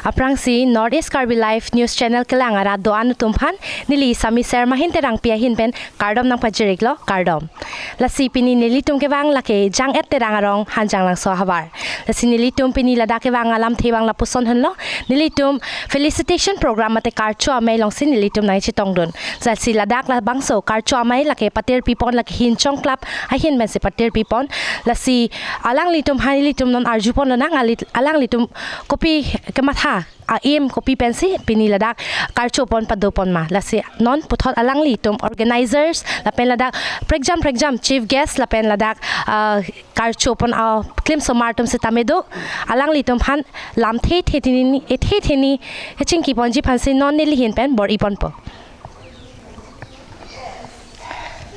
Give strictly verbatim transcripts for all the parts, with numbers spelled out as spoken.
Aphrangsi North East Karbi Live News Channel kelang arat do-an atum aphan neli Sami Ser Mahin Terangpi ahin pen kardom nangpajir-iklo, kardom. Lasi pini nelitum kevang lake Jang-et Terang arong Hanjanglangso ahavar. Lasi nelitum pini ladak kevang alamthe abang lapuson henlo. Nelitum felicitation program mate karcho amei alongsi nelitum nangchetongdun. Lasi ladak labangso karcho amei lake patirpipon, lake Hinchong Club ahin pensi patirpipon. Lasi alanglitum aphan ilitum non arjupon lonang, ali-, alanglitum kopi kematha, a-aim kopi pensi pini ladak karchopon padopon ma. Lasi non puthot alanglitum organizers lapen ladak prekjam prekjam chief guest lapen ladak, ah, karchopon aklim osomar atum sitame do. Alanglitum aphan lamthe thethe hini, thethe hini kachingkiponji aphansi non neli ahin pen bor-iponpo.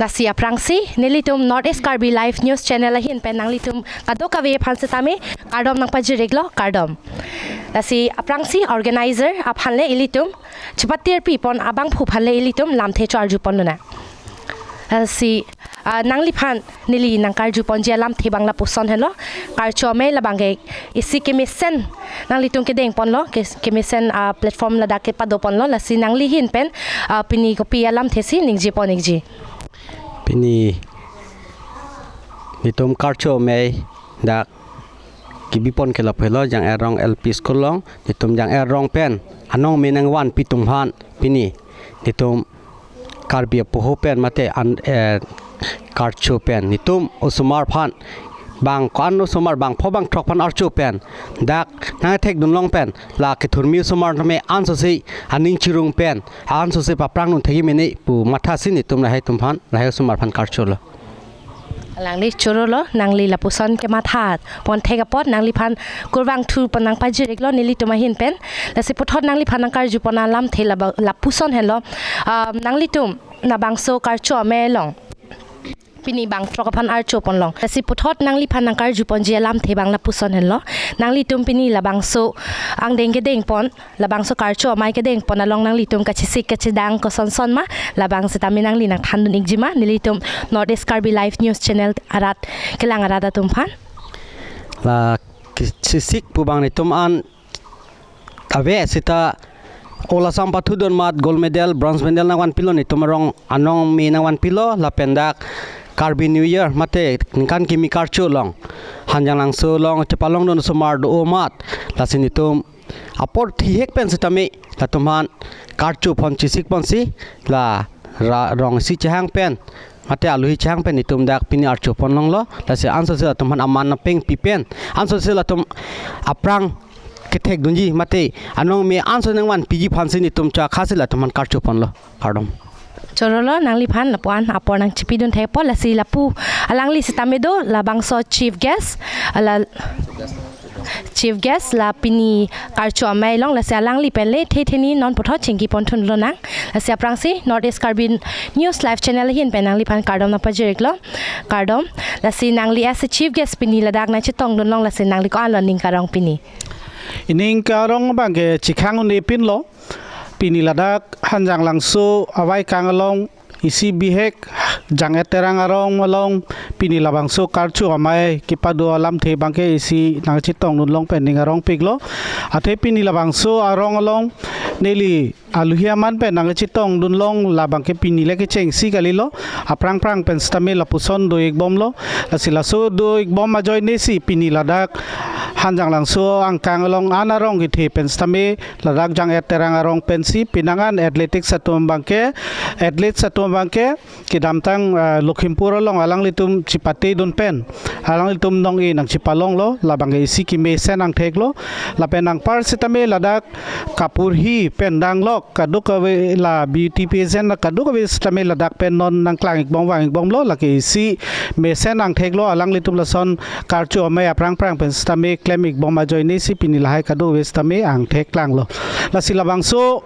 Lasi aphrangsi nelitum North East Karbi Live News Channel ahin pen nanglitum kadokave aphan sitame kardom nangpajir-iklo, kardom. Lasi aphrangsi organizer aphan le ilitum chepatirpipon abangphu aphan le ilitum lamthe cho-arjupon lonang. Lasi, ah, nangliphan neli nangkarjuponji alamthe abang lapuson henlo. Karcho amei labang ke isi kemesen nanglitum kedengponlo, ke-, kemesen, ah, platform ladak kepadoponlo. Lasi nangli ahin pen, ah, pini kopi alamthe si ningjepon-ikji? Pini nelitum karcho amei dak kebipon ke lapu helo, Jang-et Terang L P School along. Nelitum Jang-et Terang pen anong me nangvanpi atum aphan pini nelitum Karbi apoho pen mate an, eh, karcho pen nelitum osomar aphan bang ko-an osomar bang pho bang throk aphan archo pen dak nangthekdun long pen la kethurmi osomar tame ansose aning chirung pen ansose paphrangdun thekji mene pu mathasi nelitum lahai atum aphan, lahai osomar aphan karcholo. Alangli chorolo, nangli lapuson kematha pon thek apot nangliphan kurvangthu pon nangpajir-iklo nelitum ahin pen. Lasi puthot nangliphan nangkarjupon alamthe laba-, lapuson henlo. Ah, nanglitum labangso karcho amei along pini bang throk aphan archopon long. Lasi puthot nangliphan nangkarjuponji alamthe abang lapuson henlo. Nanglitum pini labangso angdeng kedengpon, labangso karcho amei kedengpon along nanglitum kachesik kachedang kosonson ma, labang sitame nangli nangthandun-ikji ma nelitum North East Karbi Live News Channel arat kelang arat atum aphan? La kachesik pu abang nelitum an ave seta All Assam pathudun amat gold medal, bronze medal nangvanpilo, nelitum arong anong me nangvanpilo, lapen dak Karbi New Year mate ningkan kimi karcho along Hanjanglangso along chepalongdun osomar do amat, lasi nelitum apor thihek pen sitame latum aphan karchopon chesikponsi la ra-, rong isi chehang pen mate alohi chehang pen nelitum dak pini archopon longlo. Lasi ansose latum aphan aman apeng pi pen ansose latum aphrang kethekdunji mate anong me anso nangvanpiji aphansi nelitum chakha si latum aphan karchoponlo. Kardom. Chorolo, nangliphan lapu-an apor nangchipidun thekpo. Lasi lapu alangli sitame do, labangso chief guest, ala chief guest la pini karcho amei along, lasi alangli pen le thethe hini non puthot chingkipon thun lonang. Lasi aphrangsi North East Karbi News Live Channel ahin pen nangliphan kardom nangpajir-iklo, kardom. Lasi nangli as a chief guest pini ladak nangchetongdun long, lasi nangli ko-anlo ning karong pini? Ining karong abang ke chikhang un-epinlo. Pini ladak Hanjanglangso avaikang along isi bihek Jang-et Terang arong along pini labangso karcho amei kepado alamthe abang ke isi nangchetongdun long pen ning arongpiklo. Athe pini labangso arong along neli alohi aman pen nangchetongdun long, labang ke pini le kechengsi kalilo, aphrang phrang pen sitame lapuson do-ikbomlo. Lasi laso do-ikbom ajoine si pini ladak Hanjanglangso angkang along an arong kethe pen sitame ladak Jang-et Terang arong pensi penang an athletics atum abang ke, athletes atum abang ke kedamtang, ah, Lakhimpur along alanglitum chipatedun pen alanglitum nong-e nangchipalonglo, labang ke isi kemesen angtheklo. Lapen anpar sitame ladak kapurhi pen danglok kadokave la beauty pageant la kadokave sitame ladak pen non nangklang-ikbom vang-ikbomlo, lake isi mesen angtheklo. Alanglitum lason karcho amei aphrang phrang pen sitame klem-ikbom ajoine si pini lahai kadokave sitame angthek klanglo. Lasi labangso,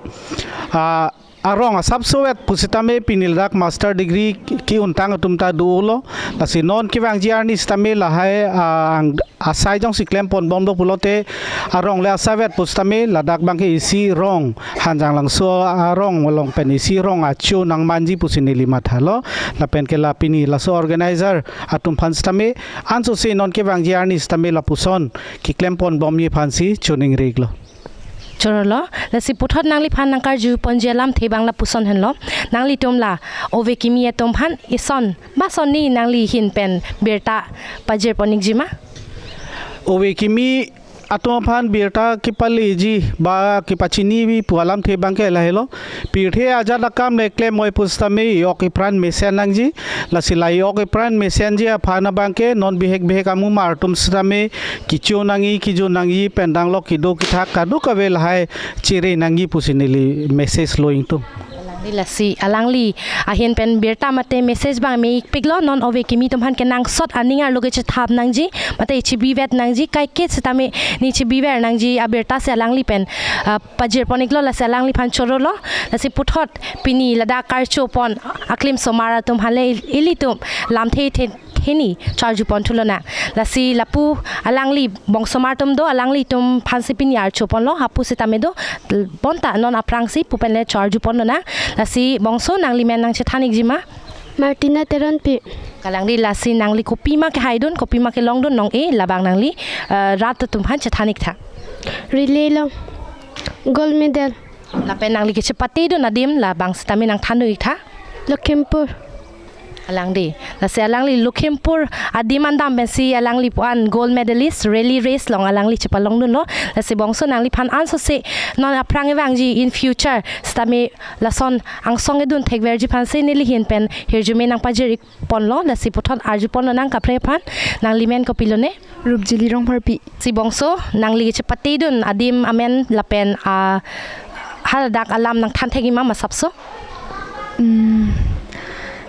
ah, arong asapso vet pusitame pini ladak master degree ke-untang atum ta dolo. Lasi non kevangji arni sitame lahai, ah, ang asai jongsi klemponbomlo pulote arong le asai vet pusitame ladak abang ke isi rong, Hanjanglangso arong along pen isi rong acho nangmanji pusi neli mathalo. Lapen ke la pini laso organizer atum aphan sitame ansose non kevangji arni sitame lapuson keklemponbomji aphansi choningri-iklo. Chorolo, lasi puthot nangliphan nangkarju ponji alamthe abang lapuson henlo. Nanglitum la ove kimi atum aphan ison ba sonni nangli ahin pen birta pajir pon ikji ma? Ove kimi atum aphan birta kepaleji ba kepachinipi pu alamthe abangke lahelo. Pirthe ajat akam le klem oi pusitame e-ok epran mesen nangji. Lasi la e-ok epran mesenji aphan abangke non bihek bihek amumar atum sitame kecho nangji, kejo nangji pen danglok kedo kethak kadokave lahai chere nangji pusi neli message lo ingtung. Alangli lasi, alangli ahin pen birta mate message abang me-ikpiklo, non ove kimi atum aphan kenangsot aning arlo kechethap nangji, mate chibivet nangji, kaike sitame ne chibiver nangji abirta si alangli pen, ah, pajir pon iklo, lasi alangliphan chorolo, lasi puthot pini ladak karcho pon aklim osomar atum aphan le il-, ilitum lamthe the hini charju pon thulonang. Lasi lapu alangli bongsomar atum do, alanglitum aphansi pini archo ponlo, hapu sitame do, bonta non aphrangsi pu pen le charju ponlonang. Lasi bongso nangli men nangchethan ikji ma? Martina Teronpi. Kalangli lasi nangli kopima kehaidun, kopima kelongdun nong-e labang nangli, eh, rat atum aphan chethan iktha. Relay along gold medal. Lapen nangli kechepatedun adim labang sitame nangthandun iktha. Lakhimpur. Alangli. Lasi alangli Lakhimpur adim an dam pensi alangli pu-an gold medalist relay race along alangli chepalongdunlo. Lasi bongso nangliphan ansose non aphrang evangji in future sitame lason angsong edun thekverji aphansi neli ahin pen hirjume nangpajir ik ponlo. Lasi puthot arju ponlonang kaprek aphan, nangli men kopilone? Rupjili Rongpharpi. Si bongso, nangli chepatedun adim amen lapen, ah, haladak alam nangthan thekji ma masapso? Hmm,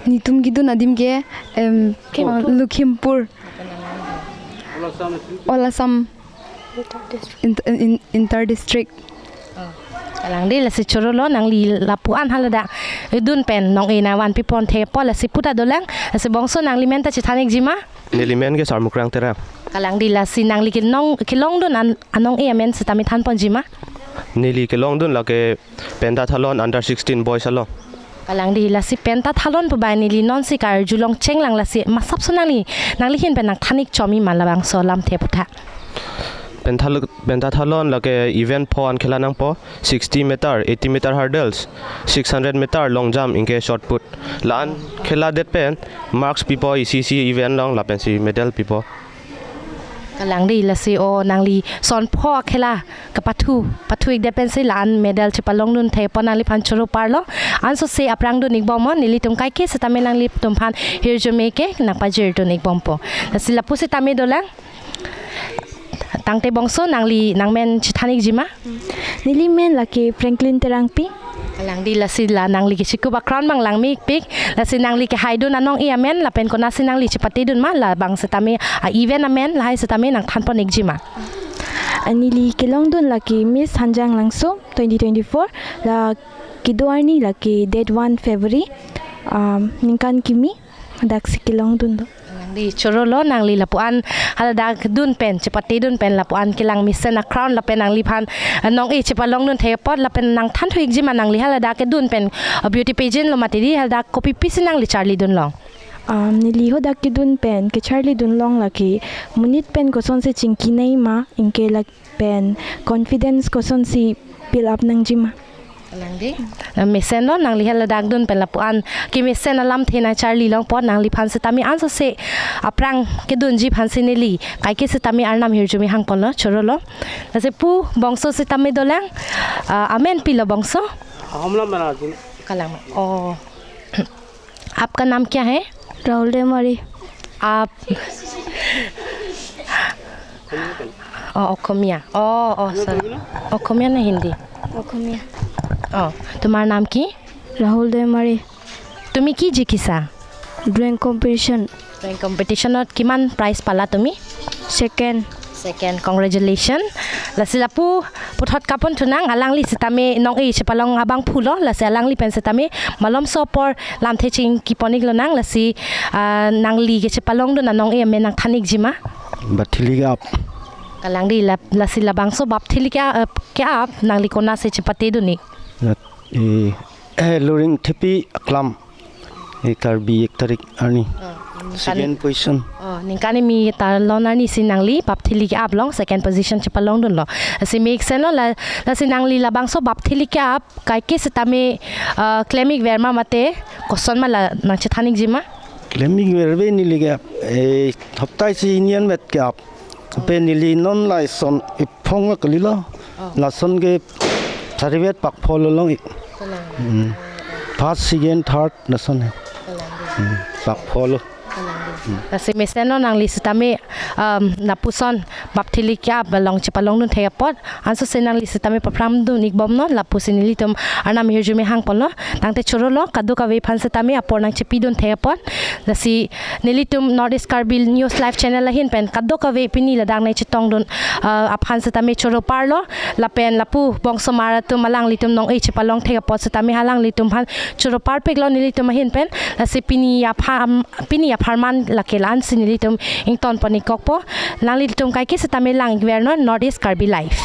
netum kedun adim ke, em, Lakhimpur. Lakhimpur. All Assam. Inter-, in-, inter district. Oh. Kalangli lasi chorolo, nangli lapu-an haladak edun pen nong-e nangvanpi pon thekpo, lasi puta dolang, lasi bongso nangli men ta chethan ikji ma? Neli men ke Sarmukrang Terang. Kalangli lasi nangli kenong, kelongdun an, anong-e amen sitame than ponji ma? Neli kelongdun lake pentathlon under sixteen boys along. Kalangli lasi pentathlon pu bai neli nonsi karjulong chenglang, lasi masapso nangli, nangli ahin pen nangthan ik chomi ma labangso alamthe aphuthak? Pentathal-, pentathlon lake event pho an khela nangpo, sixty meter, eighty meter hurdles, six hundred meter long jump, anke shot put. La-an kheladet pen marks pipo isi isi event along lapensi medal pipo. Kalangli lasi o nangli son pho akhela kapathu, pathu ikdet pensi la-an medal chepalongdun thekpo, nangliphan choro parlo. Ansose aphrang dun ikbom mo, nelitum kaike sitame nanglitum aphan hirjume ke nangpajirdun ikbompo. Lasi lapu sitame dolang. Tangte bongso nangli nangmen chethan ikji ma? Neli men lake Franklin Terangpi. Kalangli lasi la nangli kechekup a-crown abang langme ikpik, lasi nangli kehaidun anong-e amen lapen konatsi nangli chepatedun ma labang sitame a-event amen lahai sitame nangthan pon ikji ma? Ah, neli kelongdun lake Miss Hanjang Langso twenty twenty-four, la kedo arni lake date one February, um, ningkan kimi, daksi kelongdunlo. Nangli chorolo, nangli lapu-an haladak dun pen, chepatedun pen lapu-an kelang mesen a-crown lapen nangliphan, eh, nong-e chepalongdun thek apot lapen nangthan thu ikji ma nangli haladak kedun pen, eh, beauty pageant lo mati di haladak kopi pisi nangli charlidunlong? Um, neli hadak kedun pen kecharlidunlong lake monit pen kosonsi chingkinei ma, anke lapen confidence kosonsi build up nangji ma. Kalangli. Eh, mesenlo, nangli haladak dun pen lapu-an kemesen alamthe nangcharlilong apot nangliphan sitame ansose aphrang kedunji aphansi neli kaike sitame arnam hirjume hangponlo, chorolo. Lasi pu bongso sitame dolang, ah, amen pilo bongso? Ahom lam mana jin. Kalang. Oh. आपका नाम क्या है? राहुल देवमारी। आप, অ, অসমীয়া। অ, অ, sorry। অসমীয়া নে হিন্দী? অসমীয়া। অ, তোমাৰ নাম কি? ৰাহুল দেৱমাৰী। তুমি কি জিকিছা? Drawing competition. ড্ৰয়িং কম্পিটিশ্যনত কিমান প্ৰাইজ পালা তুমি? Second. Second, congratulations. Lasi lapu puthot kaponthunang, alangli sitame nong-e chepalong abangphulo, lasi alangli pen sitame malomso apor lamthe chingki pon iklonang, lasi, ah, nangli kechepalongdun anong-e amen nangthan ikji ma? Bathili ke-ap. Kalangli la, lasi labangso Bathili ke, eh, ke-ap nangli konatsi chepatedun ik? Lat, eh, eh, Luring Thepi Aklam. E Karbi ek tarik arni. Oh, ningkan, second position. Oh, ningkan ni mi ta lon arni si nangli bap thili ke-ap along second position chepalongdunlo. Lasi me eksen lo la, lasi nangli labangso bap thili ke-ap kaike setame, uh, klem-ik ver ma mate koson ma la nangchethan-ikji ma? Klem-ik verve neli ke-ap. E hopta isi hini anvet ke-ap. Pe neli non lason iphong kalilo. Oh. Lason ke sarivet pakpho lo long-ik. Kalang. Hmm. First, second, third lason he. Kalang. Hmm. Pakpho lo. Kalang. Hmm. Lasi mesen lo nangli setame, um, lapuson bap thili ke-ap along chepalongdun thek apot. Ansose nangli setame paphrangdun-ikbomnon, lapusi nelitum arnam ahirjume hangponlo. Tangte chorolo, kadokave aphan setame apor nangchepidun thek apot. Lasi nelitum North East Karbi News Live Channel ahin pen kadokave pini ladak nangchetongdun, uh, aphan setame choro parlo, lapen lapu bongsomar atum alanglitum nong-e chepalong thek apot setame alanglitum aphan choro parpiklo nelitum ahin pen. Lasi pini apha-, pini apharman lake la-ansi nelitum ingtonpon-ikkokpo. Nanglitum kaike setame lang-ik vernon North East Karbi Live.